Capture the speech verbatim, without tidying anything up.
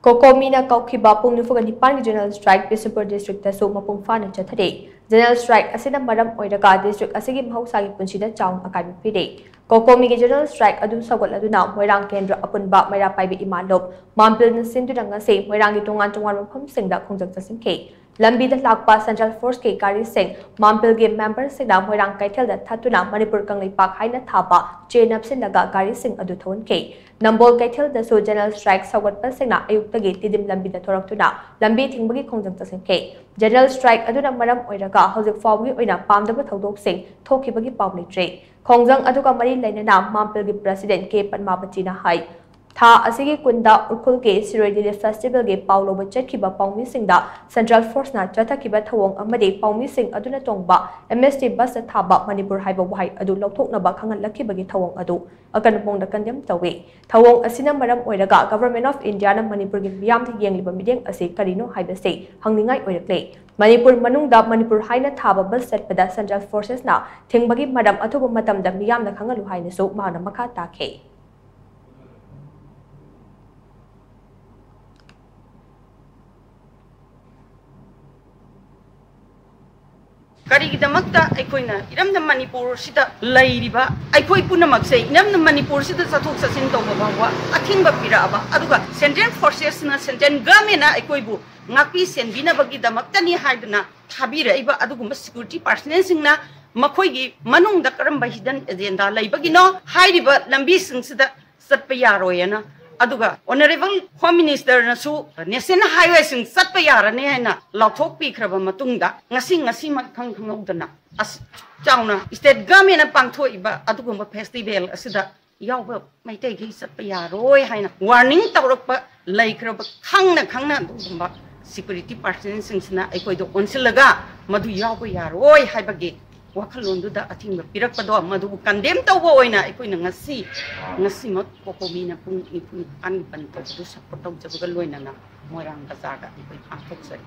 ꯀꯣꯀꯣꯃꯤꯅ ꯀꯧꯈꯤꯕ ꯄꯨꯡ ꯅꯤꯐꯨꯒ ꯅꯤꯄꯥꯟꯒꯤ General Strike Bishnupur district ꯇꯁꯨ ꯃꯄꯨꯡ ꯐꯥꯅ ꯆꯠꯊꯔꯤ꯫ General Strike ꯑꯁꯤꯅ ꯃꯔꯝ ꯑꯣꯏꯔꯒ district ꯑꯁꯤꯒꯤ ꯃꯍꯧꯁꯥꯒꯤ ꯄꯨꯟꯁꯤꯗ ꯆꯥꯎꯅ ꯑꯀꯥꯏꯕ ꯄꯤꯔꯦ꯫ ꯀꯣꯀꯣꯃꯤꯒꯤ General Strike ꯑꯗꯨ ꯁꯧꯒꯠꯂꯗꯨꯅ ꯃꯣꯏꯔꯥꯡ ꯀꯦꯟꯗ꯭ꯔ ꯑꯄꯨꯟꯕ ꯃꯩꯔꯥ ꯄꯥꯏꯕꯤ ꯏꯃꯥ ꯂꯨꯞ ꯃꯥꯝꯄꯤꯜꯅ ꯁꯤꯟꯗꯨꯅ ꯉꯁꯤ ꯃꯣꯏꯔꯥꯡꯒꯤ ꯇꯣꯉꯥꯟ ꯇꯣꯉꯥꯟꯕ ꯃꯐꯝꯁꯤꯡꯗ ꯈꯣꯡꯖꯪ ꯆꯠꯁꯤꯟꯈꯤ꯫ ꯂꯝꯕꯤꯗ ꯂꯥꯛꯄ Central Force ꯀꯤ ꯒꯥꯔꯤꯁꯤꯡ ꯃꯥꯝꯄꯤꯜꯒꯤ member ꯁꯤꯡꯅ ꯃꯣꯏꯔꯥꯡ ꯀꯩꯊꯦꯜꯗ ꯊꯠꯇꯨꯅ ꯃꯅꯤꯄꯨꯔ ꯀꯪꯂꯩꯄꯥꯛ ꯍꯥꯏꯅ ꯊꯥꯕ ꯆꯦ ꯅꯞꯁꯤꯜꯂꯒ ꯒꯥꯔꯤꯁꯤꯡ ꯑꯗꯨ ꯊꯧꯍꯟꯈꯤ꯫ ꯅꯝꯕꯣꯜ ꯀꯩꯊꯦꯜꯗꯁꯨ General Strike ꯁꯧꯒꯠꯄꯁꯤꯡꯅ ꯑꯌꯨꯛꯇꯒꯤ ꯇꯤꯗꯤꯝ ꯂꯝꯕꯤꯗ ꯊꯣꯔꯛꯇꯨꯅ ꯂꯝꯕꯤ ꯊꯤꯡꯕꯒꯤ ꯈꯣꯡꯖꯪ ꯆꯠꯁꯤꯟꯈꯤ꯫ General Strike ꯑꯗꯨꯅ ꯃꯔꯝ ꯑꯣꯏꯔꯒ ꯍꯧꯖꯤꯛ ꯐꯥꯎꯕꯒꯤ ꯑꯣꯏꯅ ꯄꯥꯝꯗꯕ ꯊꯧꯗꯣꯛꯁꯤꯡ ꯊꯣꯛꯈꯤꯕꯒꯤ ꯄꯥꯎ ꯂꯩꯇ꯭ꯔꯤ꯫ ꯈꯣꯡꯖꯪ ꯑꯗꯨꯒ ꯃꯔꯤ ꯂꯩꯅꯅ ꯃꯥꯝꯄꯤꯜꯒꯤ President ꯀꯦ ꯄꯗꯃꯥꯕꯇꯤꯅ ꯍꯥꯏ, ꯊꯥ ꯑꯁꯤꯒꯤ ꯀꯨꯟꯗ ꯎꯈ꯭ꯔꯨꯜꯒꯤ ꯁꯤꯔꯣꯏ Lily Festival ꯒꯤ ꯄꯥꯎ ꯂꯧꯕ ꯆꯠꯈꯤꯕ ꯄꯥꯎꯃꯤꯁꯤꯡꯗ Central Force ꯅ ꯆꯠꯊꯈꯤꯕ ꯊꯧꯑꯣꯡ ꯑꯃꯗꯤ ꯄꯥꯎꯃꯤꯁꯤꯡ ꯑꯗꯨꯅ ꯇꯣꯡꯕ M S T bus ꯇ ꯊꯥꯕ ꯃꯅꯤꯄꯨꯔ ꯍꯥꯏꯕ ꯋꯥꯍꯩ ꯑꯗꯨ ꯂꯧꯊꯣꯛꯅꯕ ꯈꯪꯍꯜꯂꯛꯈꯤꯕꯒꯤ ꯊꯧꯑꯣꯡ ꯑꯗꯨ ꯑꯀꯟꯕ ꯃꯑꯣꯡꯗ condemn ꯇꯧꯏ꯫ ꯊꯧꯑꯣꯡ ꯑꯁꯤꯅ ꯃꯔꯝ ꯑꯣꯏꯔꯒ Government of India ꯅ ꯃꯅꯤꯄꯨꯔꯒꯤ ꯃꯤꯌꯥꯝꯗ ꯌꯦꯡꯂꯤꯕ ꯃꯤꯠꯌꯦꯡ ꯑꯁꯤ ꯀꯔꯤꯅꯣ ꯍꯥꯏꯕꯁꯤ ꯍꯪꯅꯤꯡꯉꯥꯏ ꯑꯣꯏꯔꯛꯂꯦ꯫ ꯃꯅꯤꯄꯨꯔ ꯃꯅꯨꯡꯗ ꯃꯅꯤꯄꯨꯔ ꯍꯥꯏꯅ ꯊꯥꯕ bus ꯆꯠꯄꯗ Central Forces ꯅ ꯊꯤꯡꯕꯒꯤ ꯃꯔꯝ ꯑꯊꯨꯕ ꯃꯇꯝꯗ ꯃꯤꯌꯥꯝꯅ ꯈꯪꯍꯜꯂꯨ ꯍꯥꯏꯅꯁꯨ ꯃꯍꯥꯛꯅ ꯃꯈꯥ ꯇꯥꯈꯤ꯫ ꯀꯔꯤꯒꯤꯗꯃꯛꯇ ꯑꯩꯈꯣꯏꯅ ꯏꯔꯝꯗꯝ ꯃꯅꯤꯄꯨꯔꯁꯤꯗ ꯂꯩꯔꯤꯕ ꯑꯩꯈꯣꯏ ꯄꯨꯝꯅꯃꯛꯁꯦ ꯏꯔꯝꯗꯝ ꯃꯅꯤꯄꯨꯔꯁꯤꯗ ꯆꯠꯊꯣꯛ ꯆꯠꯁꯤꯟ ꯇꯧꯕ ꯐꯥꯎꯕ ꯑꯊꯤꯡꯕ ꯄꯤꯔꯛꯑꯕ, ꯑꯗꯨꯒ Central Forces ꯅ, Central Government ꯅ ꯑꯩꯈꯣꯏꯕꯨ ꯉꯥꯛꯄꯤ ꯁꯦꯟꯕꯤꯅꯕꯒꯤꯗꯃꯛꯇꯅꯤ ꯍꯥꯏꯗꯨꯅ ꯊꯥꯕꯤꯔꯛꯏꯕ ꯑꯗꯨꯒꯨꯝꯕ security personnel ꯁꯤꯡꯅ ꯃꯈꯣꯏꯒꯤ ꯃꯅꯨꯡꯗ ꯀꯔꯝꯕ hidden agenda ꯂꯩꯕꯒꯤꯅꯣ ꯍꯥꯏꯔꯤꯕ ꯂꯝꯕꯤꯁꯤꯡꯁꯤꯗ ꯆꯠꯄ ꯌꯥꯔꯣꯏꯅ, ꯑꯗꯨꯒ Honourable Home Minister ꯅꯁꯨ National Highway ꯁꯤꯡ ꯆꯠꯄ ꯌꯥꯔꯅꯤ ꯍꯥꯏꯅ ꯂꯥꯎꯊꯣꯛꯄꯤꯈ꯭ꯔꯕ ꯃꯇꯨꯡꯗ, ꯉꯁꯤ, ꯉꯁꯤꯃꯛ ꯏꯈꯪ ꯈꯪꯍꯧꯗꯅ ꯑꯁ ꯆꯥꯎꯅ State Government ꯅ ꯄꯥꯡꯊꯣꯛꯏꯕ ꯑꯗꯨꯒꯨꯝꯕ festival ꯑꯁꯤꯗ ꯌꯥꯎꯕ ꯃꯩꯇꯩꯈꯩ ꯆꯠꯄ ꯌꯥꯔꯣꯏ ꯍꯥꯏꯅ warning ꯇꯧꯔꯛꯄ ꯂꯩꯈ꯭ꯔꯕ ꯈꯪꯅ ꯈꯪꯅ ꯑꯗꯨꯒꯨꯝꯕ security personnel ꯁꯤꯡꯁꯤꯅ ꯑꯩꯈꯣꯏꯗ ꯑꯣꯟꯁꯤꯜꯂꯒ ꯃꯗꯨ ꯌꯥꯎꯕ ꯌꯥꯔꯣꯏ ꯍꯥꯏꯕꯒꯤ ꯋꯥꯈꯜꯂꯣꯟꯗꯨꯗ ꯑꯊꯤꯡꯕ ꯄꯤꯔꯛꯄꯗꯣ, ꯃꯗꯨꯕꯨ condemn ꯇꯧꯕ ꯑꯣꯏꯅ ꯑꯩꯈꯣꯏꯅ ꯉꯁꯤ, ꯉꯁꯤꯃꯛ ꯀꯣꯀꯣꯃꯤꯅ ꯄꯨꯡ ꯅꯤꯐꯨ ꯅꯤꯄꯥꯟꯒꯤ ꯕꯟ ꯇꯧꯕꯗꯨ support ꯇꯧꯖꯕꯒ ꯂꯣꯏꯅꯅ ꯃꯣꯏꯔꯥꯡ ꯕꯖꯥꯔꯗ ꯑꯩꯈꯣꯏ ꯄꯥꯡꯊꯣꯛꯆꯔꯤ꯫